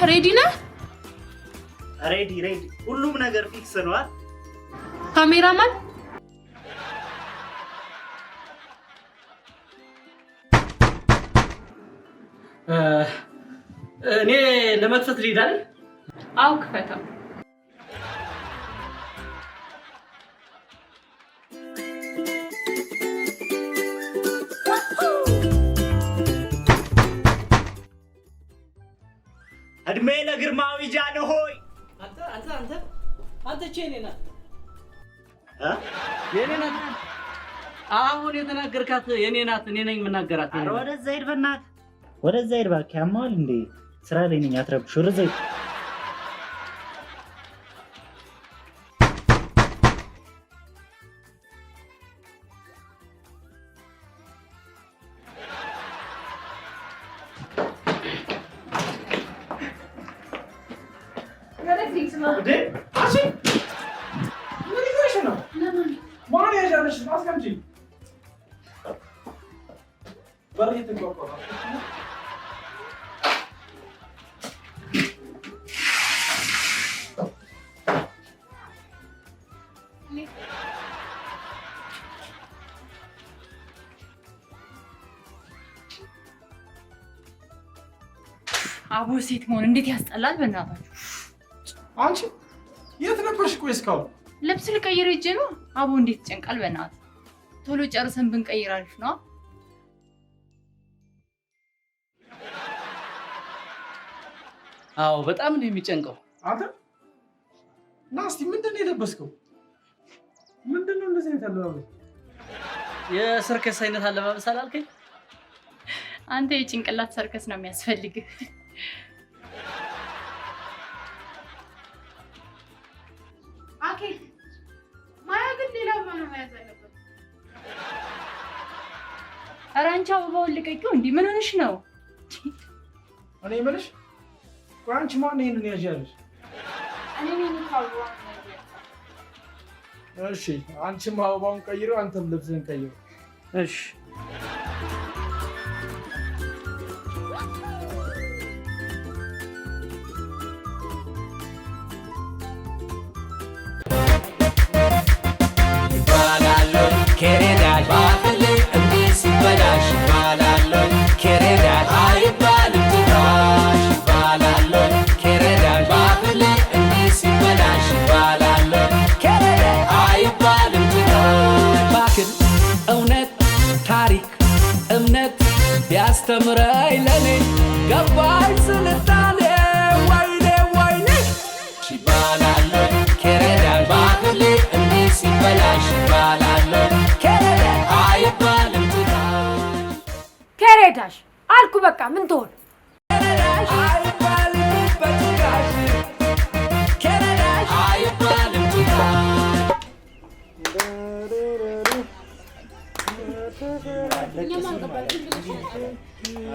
Ready ነህ? Ready, ready። ሁሉም ነገር fix ነው። ካሜራማን? እኔ ለመክፈት ልሂድ አይደል? አዎ፣ ክፈተው። እድሜ ለግርማዊ ጃንሆይ። አንተ፣ አንተ፣ አንተ፣ አንተ፣ እቺ የኔ ናት፣ የኔ ናት። አሁን የተናገርካት የኔ ናት። እኔ ነኝ የምናገራት። ኧረ ወደዛ ሂድ፣ በእናትህ ወደዛ ሂድ እባክህ። ያማዋል እንዴ? ስራ ላይ ነኝ፣ አትረብሽ። ወደዛ ሂድ። እንዴ አንቺ፣ ምን ይዘሽ ነው? ማን ያዣለሽ? አስቀምጪ። በር እየተንኳኳ ነው። አቦ፣ ሴት መሆን እንዴት ያስጠላል! በእናታችሁ። አንቺ የት ነበርሽ? ቆይ እስካሁን። ልብስ ልቀይር ሄጄ ነው። አቦ፣ እንዴት ይጨንቃል! በእናትህ ቶሎ ጨርሰን ብንቀይር አሪፍ ነው። አዎ፣ በጣም ነው የሚጨንቀው። አንተ ና እስኪ፣ ምንድን ነው የለበስከው? ምንድን ነው እንደዚህ አይነት አለባበስ? የሰርከስ አይነት አለባበስ አላልከኝ? አንተ የጭንቅላት ሰርከስ ነው የሚያስፈልግህ። አኬ፣ ማያ ግን ሌላ አበባ ነው መያዝ አለበት። ኧረ አንቺ አበባውን ልቀቂው። እንዲህ ምን ሆነሽ ነው? እኔ የምልሽ፣ ቆይ አንቺ ማን ነው ይሄንን ያዥ ያለሽ? እኔ ነኝ እኮ አበባውን መያዝ ያለበት። እሺ፣ አንቺም አበባውን ቀይረው፣ አንተም ልብስህን ቀይረው። እሺ። ይባላል ከሬዳሽ ባህል እንዲህ ሲበላሽ፣ ይባላል ከሬዳሽ አይባልም ጭራሽ፣ ይባላል ከሬዳሽ ባህል እንዲህ ሲበላሽ፣ ይባላል ከሬዳሽ አይባልም ጭራሽ። ባክን እውነት፣ ታሪክ፣ እምነት ቢያስተምረኝ ለኔ ገባኝ ስልጣኔ፣ ወይኔ ወይኔ። ይባላል ከረዳሽ ባህል እንዲህ ሲበላሽ፣ ይባላል ከረዳሽ አይባልም ጭራሽ። ከሬዳሽ አልኩ። በቃ ምን ትሆን? አይባልም በጭራሽ፣ ከረዳሽ አይባልም ጭራሽ። እኛም አልገባንም።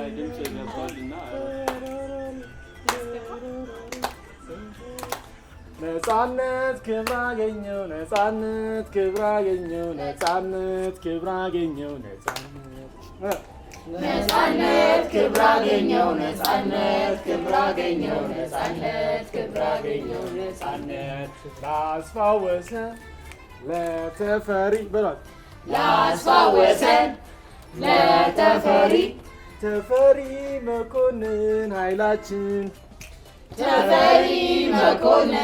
ድምፅ ገብቷል እና ነፃነት ክብር አገኘው፣ ነፃነት ክብር አገኘው፣ ነፃነት ክብር አገኘው፣ ነፃነት ነፃነት ክብር አገኘው፣ ነፃነት ክብር አገኘው፣ ነፃነት ክብር አገኘው፣ ነፃነት ላስፋወሰ ለተፈሪ በሏት። ላስፋወሰን ለተፈሪ። ተፈሪ መኮንን ኃይላችን፣ ተፈሪ መኮንን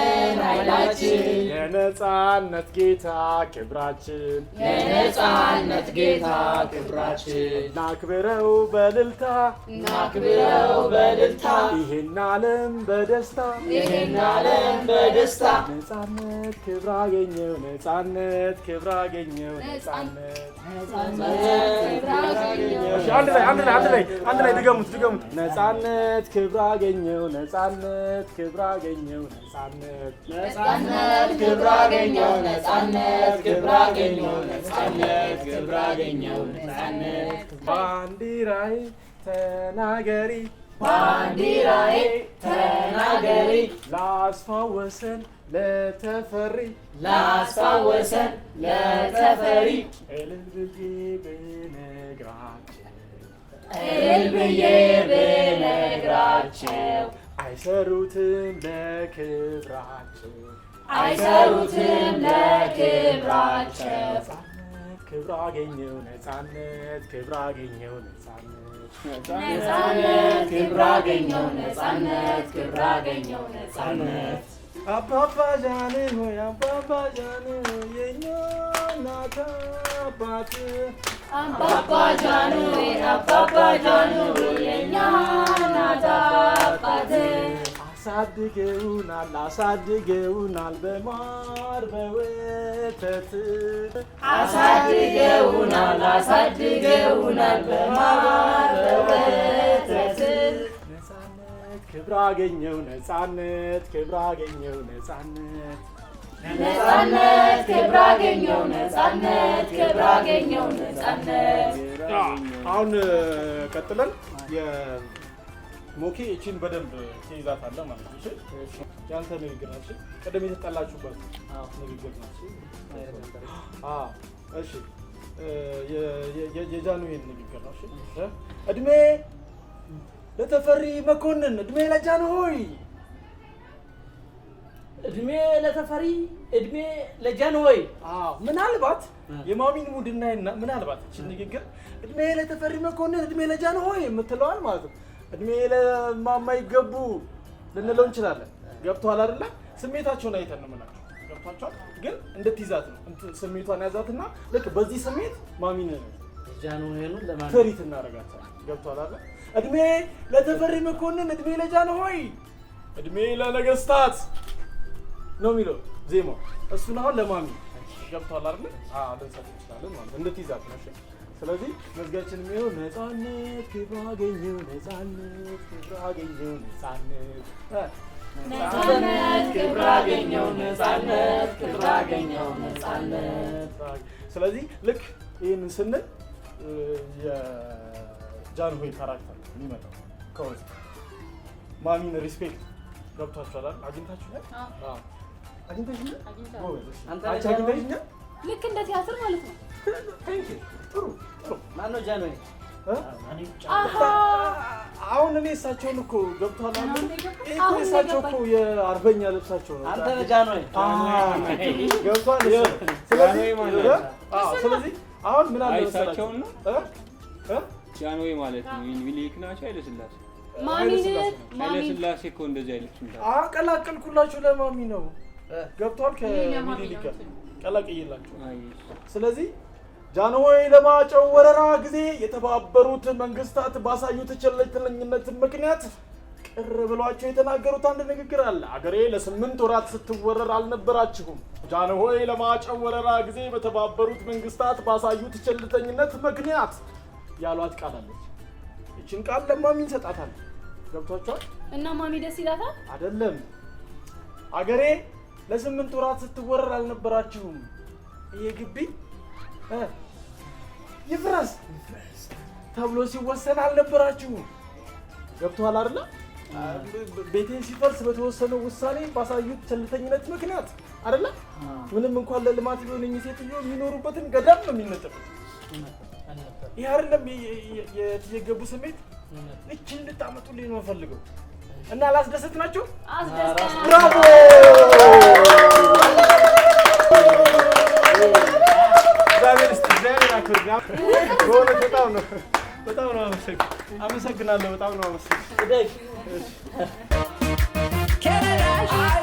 ኃይላችን፣ የነፃነት ጌታ ክብራችን፣ የነፃነት ጌታ ክብራችን፣ ናክብረው በልልታ፣ እናክብረው በልልታ፣ ይህን ዓለም በደስታ፣ ይህን ዓለም በደስታ። ነፃነት ክብር አገኘው፣ ነፃነት ክብር አገኘው፣ ነፃነት ክብር አገኘው። እሺ፣ አንድ ላይ፣ አንድ ላይ፣ አንድ ላይ፣ አንድ ላይ ድገሙት፣ ድገሙት። ነፃነት ክብር አገኘው፣ ነፃነት ክብር አገኘው፣ ነፃነት ነፃነት ክብር አገኘው፣ ነፃነት ክብር አገኘው፣ ነፃነት ክብር አገኘው፣ ነፃነት። ባንዲራዬ ተናገሪ፣ ባንዲራዬ ተናገሪ፣ ላስፋወሰን ለተፈሪ፣ ላስታወሰን ለተፈሪ፣ እልል ብዬ ብነግራቸው፣ እልል ብዬ ብነግራቸው። አይሰሩትም ለክብራቸው አይሰሩትም ለክብራቸው። ነፃነት ክብር አገኘው ነፃነት ክብር አገኘው ነፃነት ነፃነት ክብር አገኘው ነፃነት ክብር አገኘው ነፃነት። አባባ ጃን ሆይ አባባ ጃን ሆይ የኛ እናት አባት አባባ ጃንሆይ አባባ ጃንሆይ የኛ እናት አባት አሳድገውናል አሳድገውናል በማር በወተት አሳድገውናል አሳድገውናል በማር በወተት። ነፃነት ክብር አገኘው ነፃነት ክብር አገኘው ነፃነት ነፃነት ክብር አገኘው ነፃነት ክብር አገኘው ነፃነት። አሁን ቀጥለን የሞኬ እቺን በደንብ ትይዛታለህ ማለት ነው። እሺ ያንተ ንግግር ናት። እሺ ቅድም የተጣላችሁባት ንግግር ናት። አዎ እሺ የጃንሆይን ንግግር ነው። እሺ እድሜ ለተፈሪ መኮንን፣ እድሜ ለጃንሆይ፣ እድሜ ለተፈሪ፣ እድሜ ለጃንሆይ። አዎ ምናልባት የማሚን mood እናይና ምናልባት እቺን ንግግር እድሜ ለተፈሪ መኮንን፣ እድሜ ለጃንሆይ የምትለዋል ማለት ነው። እድሜ ለማማ ይገቡ ልንለው እንችላለን። ገብቶሃል አይደለ? ስሜታቸውን አይተን ነው የምላቸው። ገብቷቸዋል። ግን እንድትይዛት ነው ስሜቷን ያዛትና ልክ በዚህ ስሜት ማሚን ጃንሆይን ለማን ትሪት እናደርጋታለን። ገብቶሃል አይደለ? እድሜ ለተፈሪ መኮንን፣ እድሜ ለጃንሆይ፣ እድሜ ለነገስታት ነው የሚለው ዜማው። እሱን አሁን ለማሚ ገብቶሃል አይደለ? አዎ ልንሰጥ እንችላለን ማለት ነው። እንድትይዛት ነው። እሺ ስለዚህ መዝጊያችን የሚሆነው ነፃነት ክብር አገኘው ነፃነት ክብር አገኘው ነፃነት ነፃነት ክብር አገኘው ነፃነት ክብር አገኘው ነፃነት። ስለዚህ ልክ ይህንን ስንል የጃንሆይ character የሚመጣው ከውስጥ ማሚን respect ገብቷችኋል አይደል? አግኝታችሁኛል? አዎ አግኝተሽኛል? ጎበዝ። እሺ አንተ አንቺ አግኝተሽኛል? ልክ እንደ ቲያትር ማለት ነው። Thank you። ጥሩ ጥሩ። ማነው ጃንሆይ? አሁን እኔ እሳቸውን እኮ ገብቷል አይደል? ይሄ እኮ እሳቸው እኮ የአርበኛ ልብሳቸው ነው። አንተ ነህ ጃንሆይ። ገብቷል። ስለዚህ ስለዚህ አሁን ምን አለ መሰላችሁ? እሳቸውን ነው ጃንሆይ ማለት ነው። ሚኒሊክ ናቸው ኃይለ ሥላሴ? ማሚን ኃይለ ሥላሴ እኮ እንደዚህ አይለብሱም። አቀላቀልኩላችሁ ለማሚ ነው። ገብቷል። ከሚኒሊክ ጋር ቀላቅዬላችሁ። ስለዚህ ጃንሆይ ለማጨው ወረራ ጊዜ የተባበሩት መንግስታት ባሳዩት ቸልተኝነት ምክንያት ቅር ብሏቸው የተናገሩት አንድ ንግግር አለ። አገሬ ለ8 ወራት ስትወረር አልነበራችሁም። ጃንሆይ ለማጨው ወረራ ጊዜ በተባበሩት መንግስታት ባሳዩት ቸልተኝነት ምክንያት ያሏት ቃል አለች። ይችን ቃል ለማሚ እንሰጣታለን። ገብቷቸዋል? እና ማሚ ደስ ይላታል? አይደለም። አገሬ ለ8 ወራት ስትወረር አልነበራችሁም። ይሄ ግቢ ይፍረስ ተብሎ ሲወሰን አልነበራችሁም። ገብቶሃል አይደለ? ቤቴ ሲፈርስ በተወሰነው ውሳኔ ባሳዩት ቸልተኝነት ምክንያት አይደለ? ምንም እንኳን ለልማት ቢሆን እኚህ ሴትዮ የሚኖሩበትን ገዳም ነው የሚነጥፉት። ይሄ አይደለም የገቡ ስሜት። እችን እንድታመጡልኝ ነው የምፈልገው። እና ላስደሰት ናቸው። አስደስተ ብራቮ! እግዚአብሔር ይስጥ፣ እግዚአብሔር ያክብር። በእውነት በጣም ነው አመሰግናለሁ። በጣም ነው አመሰግናለሁ። ከረዳሽ